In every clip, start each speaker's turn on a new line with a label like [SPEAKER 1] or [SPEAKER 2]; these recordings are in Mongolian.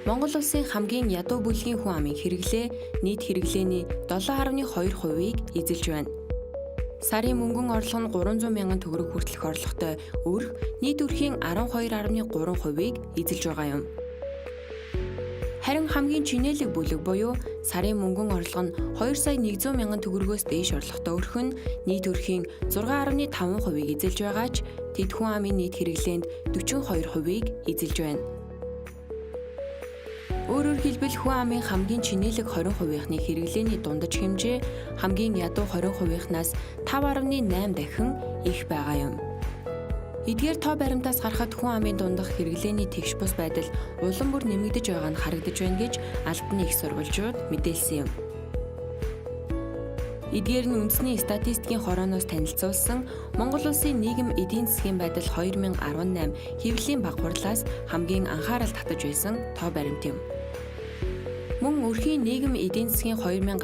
[SPEAKER 1] Монгол улсын хамгийн ядуу бүлгийн хүн амын хэрэглээ нийт хэрэглээний 7.2%-ийг эзэлж байна. Сарын мөнгөн орлого нь 300 мянган төгрөг хүртэлх орлоготой өрх нийт өрхийн 12.3%-ийг эзэлж байгаа юм. Харин хамгийн чинээлэг бүлэг буюу сарын мөнгөн орлого нь 2 сая 100 мянган төгрөгөөс дээш орлоготой өрх нь нийт өрхийн 6.5%-ийг эзэлж байгаа ч тэд хүн амын нийт хэрэглээнд 42%-ийг эзэлж байна. Өөрөөр хэлбэл, хүн амын хамгийн чинээлэг 20%-ийнхны хэрэглээний дундаж хэмжээ хамгийн ядуу 20%-ийнхнаас 5.8 дахин их байгаа юм. Эдгээр тоо баримтаас харахад хүн амын дундах хэрэглээний тэгш бус байдал улам бүр нэмэгдэж байгаа нь харагдаж байна гэж албаны их сурвалжууд мэдээлсэн юм. Эдгээр нь үндэсний статистикийн хорооноос танилцуулсан Монгол улсын нийгэм эдийн засгийн байдал 2018 хэвлэлийн баг хурлаас хамгийн анхаарал татаж байсан тоо баримт юм. Мөн өрхийн нийгэм эдийн засгийн 2017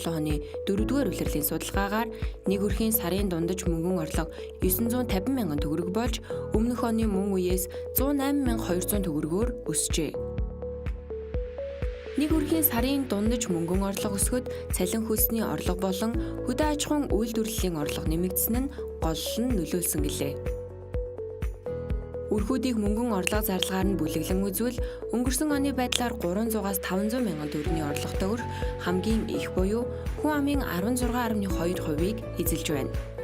[SPEAKER 1] оны 4-р улирлын судалгаагаар нэг өрхийн сарын дундаж мөнгөн орлого 950 мянган төгрөг болж, өмнөх оны мөн үеэс 108 200 төгрөгөөр өсжээ. Нэг өрхийн сарын дундаж мөнгөн орлого өсөхөд цалин хөлсний орлого болон хөдөө аж ахуйн үйлдвэрлэлийн орлого нэмэгдсэн нь голлол нь нөлөөлсөн гэлээ. Өрхүүдийг мөнгөн орлого зарлагаар нь бүлэглэн үзвэл, өнгөрсөн оны байдлаар 300-аас 500 мянган төгрөгийн орлоготой өрх хамгийн их буюу хүн амын 16.2%-ийг эзэлж байна.